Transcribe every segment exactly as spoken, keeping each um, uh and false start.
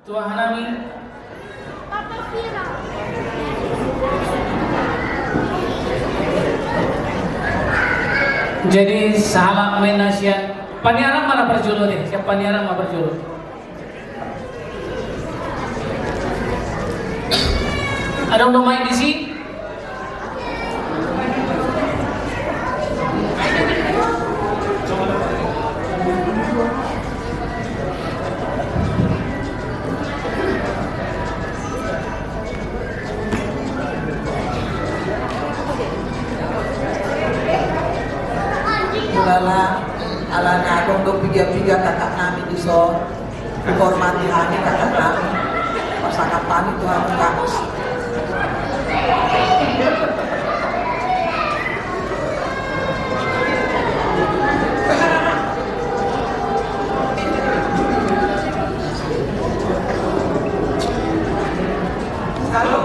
Tuhan nami. Jadi sahalak ma na sian paniaran ma na parjolo deh, sian paniaran ma parjolo. Adong do main disi? Ulala, ala na adong do piga-piga kakak nami dison. Hormati hami kakak nami. Pasangaphon hami tu hamu, Kak. Halo.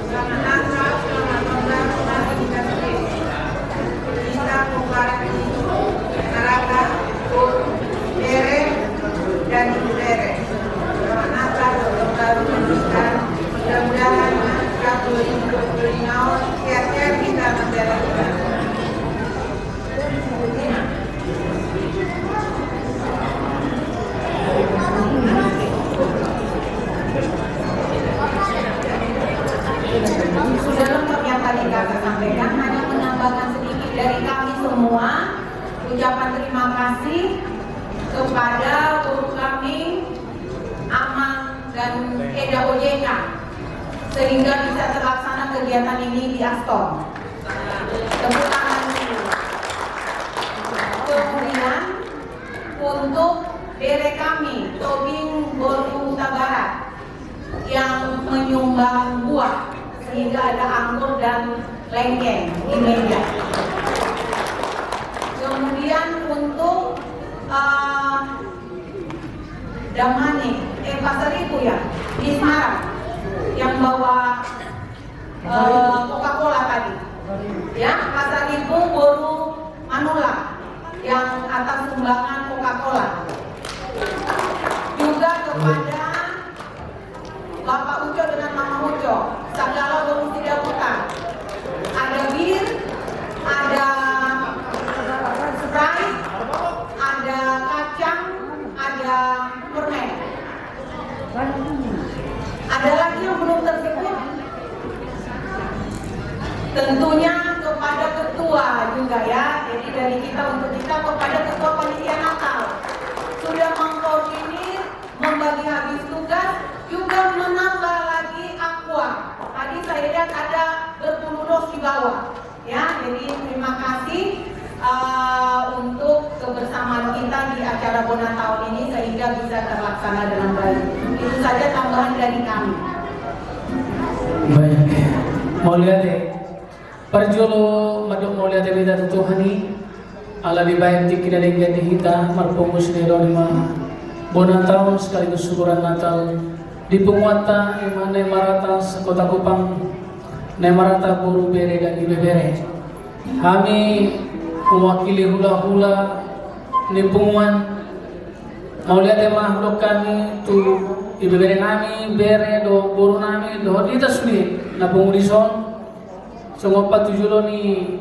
Selamat Natal, selamat tahun baru, mari kita sendiri. Kita kumpara di neraka, bere dan ibu bere. Selamat Natal, selamat tahun baru, mudah-mudahan tahun dua ribu dua puluh lima sehat-sehat kita menjalani. Sudah lengkap yang tadi kakak sampaikan, hanya menambahkan sedikit dari kami semua, ucapan terima kasih kepada guru kami, Amang dan Eda O J K, sehingga bisa terlaksana kegiatan ini di Aston. Tepuk tangan dulu. Kemudian untuk bere kami, Tobing Boru Hutabarat, yang menyumbang buah sehingga ada anggur dan lengkeng di meja. Kemudian untuk eh, Damani, eh, Pasaribu ya, di Semarang, yang bawa eh, Coca-Cola tadi. Ya, Pasaribu Boru Manula yang atas sumbangan Coca-Cola. Juga kepada Bapak Uco dengan Mama Uco, Sagala Boru Sidabuta. Ada bir, ada Sprite, ada kacang, ada permen. Ada lagi yang belum tersebut? Tentunya kepada ketua juga ya. Jadi dari kita untuk kita kepada ketua panitia Natal. Sudah mengkoordinir, membagi habis tugas, juga menambah lagi aqua. Tadi saya lihat ada berpuluh dos di bawah. Ya, jadi terima kasih eh, untuk kebersamaan kita di acara Bona Taon ini sehingga bisa terlaksana dengan baik. Itu saja tambahan dari kami. Baik. Mauliate. Parjolo mandok mauliate ma hita tu Tuhan i. Ala dibahen tingki na denggan di hita marpungu sian i ro di ma Bona Taon sekaligus syukuran Natal di punguanta i ma na i marata sekota Kupang, na i marata boru, bere dan ibebere. Hami mewakili hulahula ni punguan, mauliate ma hudok hami tu ibebere nami, bere dohot boru nami dohot hita sude na pungu dison. Songon patujolo ni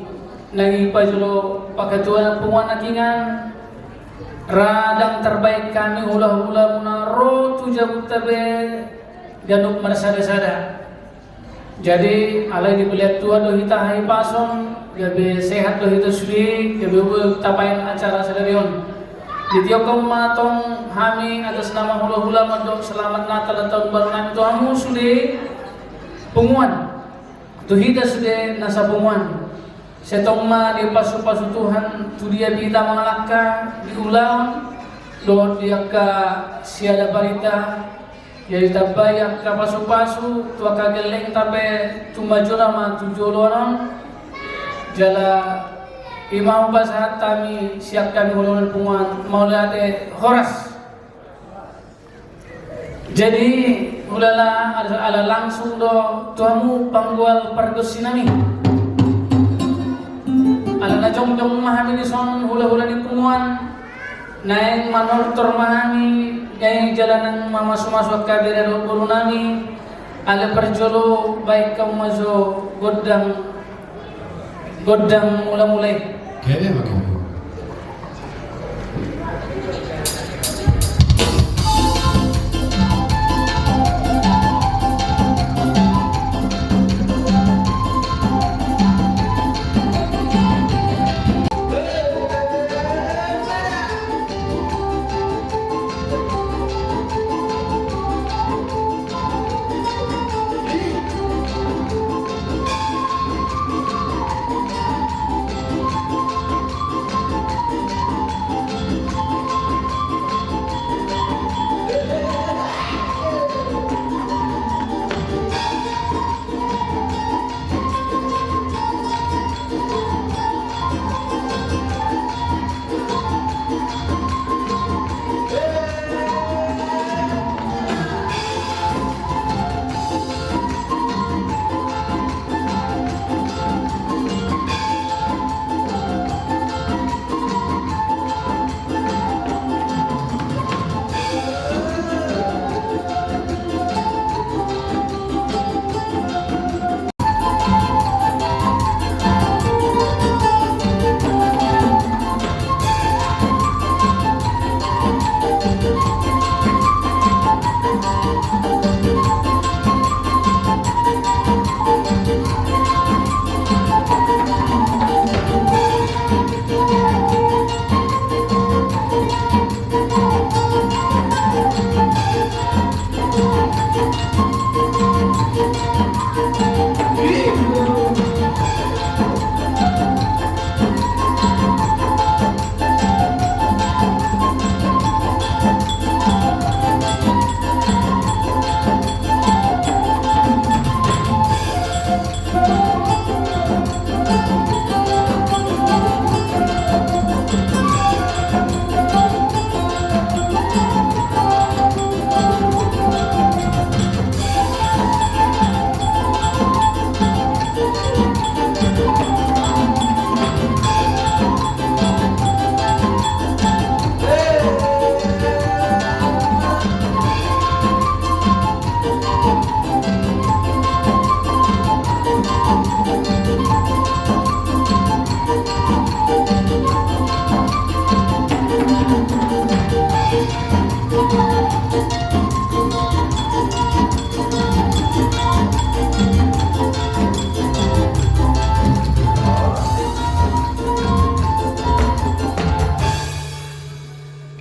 na i pajolo paketua punguan nangkiningan, ra ndang tarbahen hami hulahula muna ro tu jabunta be ganup marsadasada. Jadi alai dibelehon Tuhan do hita hahipason, gabe sehat do hita sude, gabe boi tabahen acara sadari on. Ditiop hamu ma tong hami atas nama hulahula mandok selamat Natal dan tahun baru nami tu hamu sude punguan. Tu hita sude na sapunguan, sai tong ma dipasupasu Tuhan tu dia pe hita mangalangka di ulaon dohot di angka siala barita. Jadi ditambai angka pasupasu tu angka gellengta pe tumajona ma tu joloan on. Jala i ma hupasahat hami sian hami hulahula ni punguan, mauliate, horas. Jadi hulala, ala, ala langsung do tu hamu panggual pargonsi nami. Ala na jongjong ma hami dison hulahula ni punguan, naeng manortor ma hami Jala nang mamasumasu angka bere dohot boru nami, ala parjolo baen hamu ma jo gondang, gondang mulamula i. Gabe ma, gabe.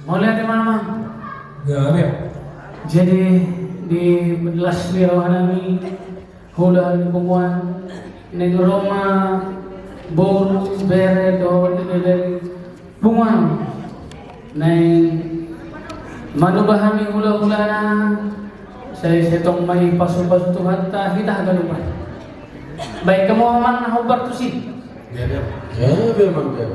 Mauliate ma, Amang. Ya, ya. Jadi di las ni roha nami, hula ni punguan, naeng ro ma boru, bere dohot ibebere punguan, naeng manuba hami hulahulana, sai sai tong ma dipasupasu Tuhanta hita haganupan. Baen hamu, Amang, na hombar tusi. Ya, ya. Ya, memang, ya.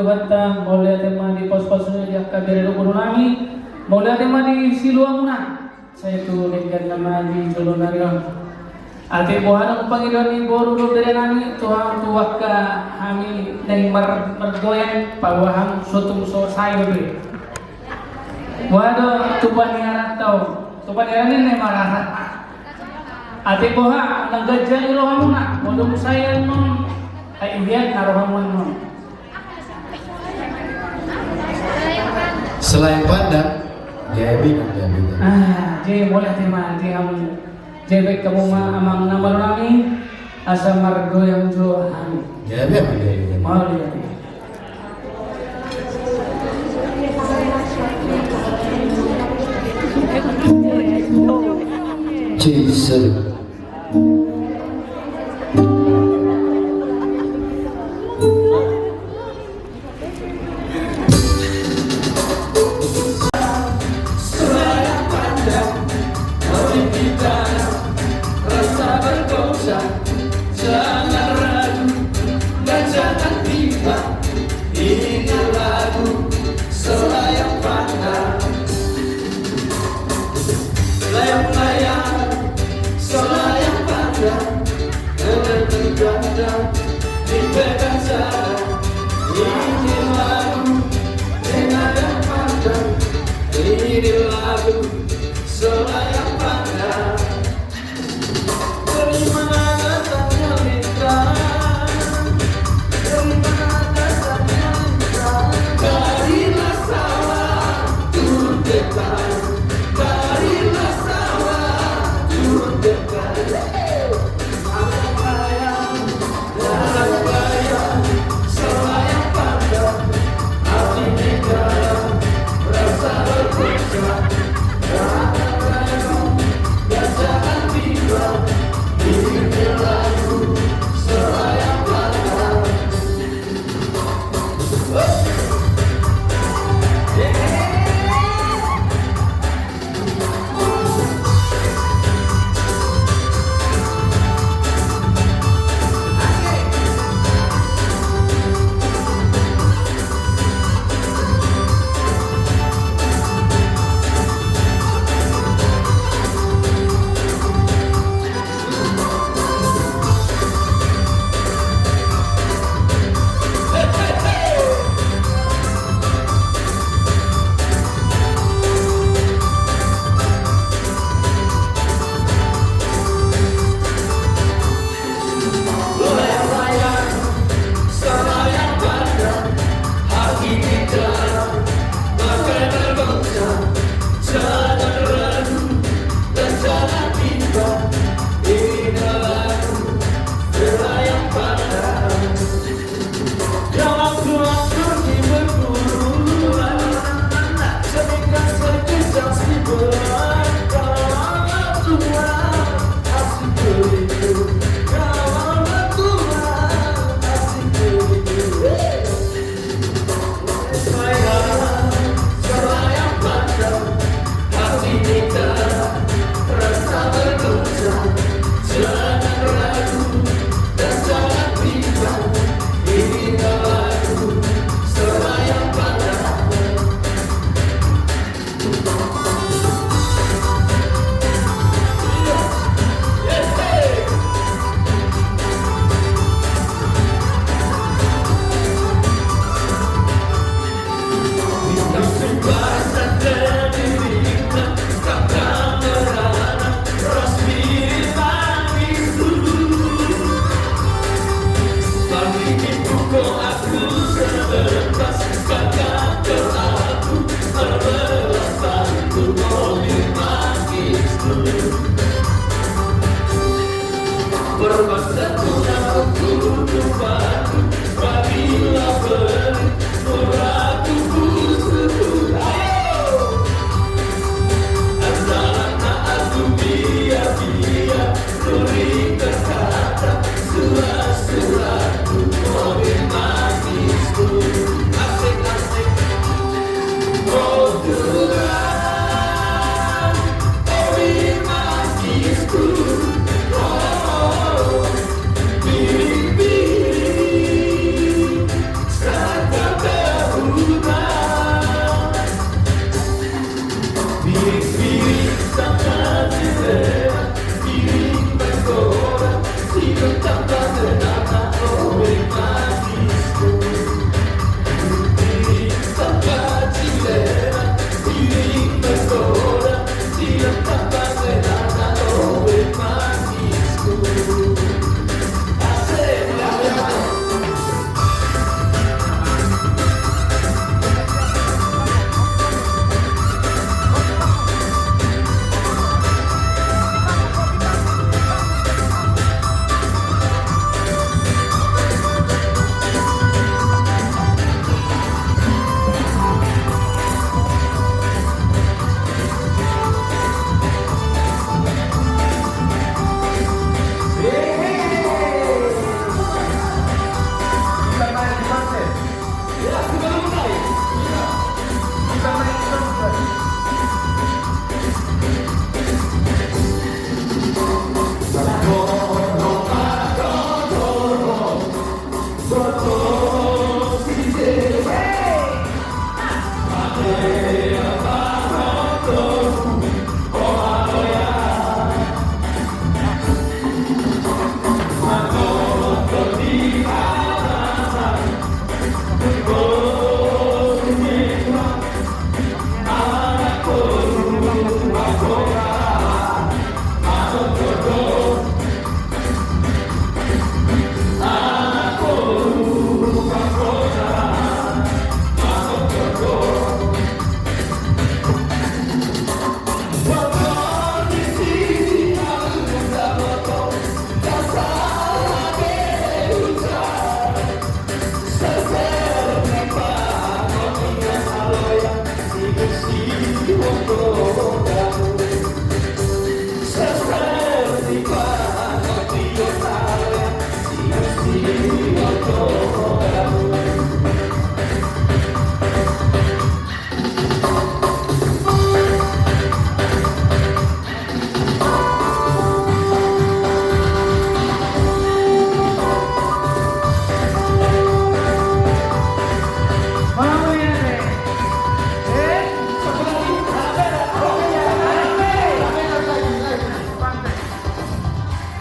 Tuhanta, mauliate ma di pos-pos ni angka bere dohot boru nami, mauliate ma di siluamuna. Sai tu denggan nama di jolo nari on. Ate boha do pangidoan ni boru dohot bere nami tu hami, tu angka hami naeng mar-, margoyang, paboa hami so tung so sae be. Boha do tu paniaran tau, tu paniaran ni na marasa. Ate boha, nang ganjang i rohamuna, molo dung sae annon, ai hian na rohamuna annon. Selain pandang, gabe nang gabe. Ah, jadi mauliate ma di hamu. Jadi baen hamu ma amang na malo nami, asa margoyang jo hami. Gabe, gabe, gabe. Mauliate. Jesus. Ini lagu Selayang Pandang. Layang-layang, selayang pandang, dengan ganda di pekan sana. Ini lagu, dengan yang pandang. Ini lagu Selayang Pandang.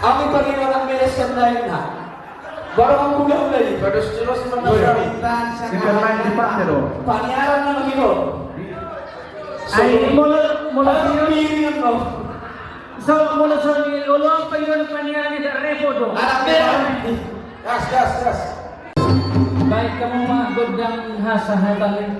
Ami pagi anak meres kan lain na. Baru aku udah mulai. Terus terus. Ikan lain dipakai dong. Paniaran nama kilo. Ai molo molo piringan lo. So molo so ni olo apa yo paniaran ni repot dong. Anak meres. Gas gas gas. Baik kamu mah godang hasa hatali.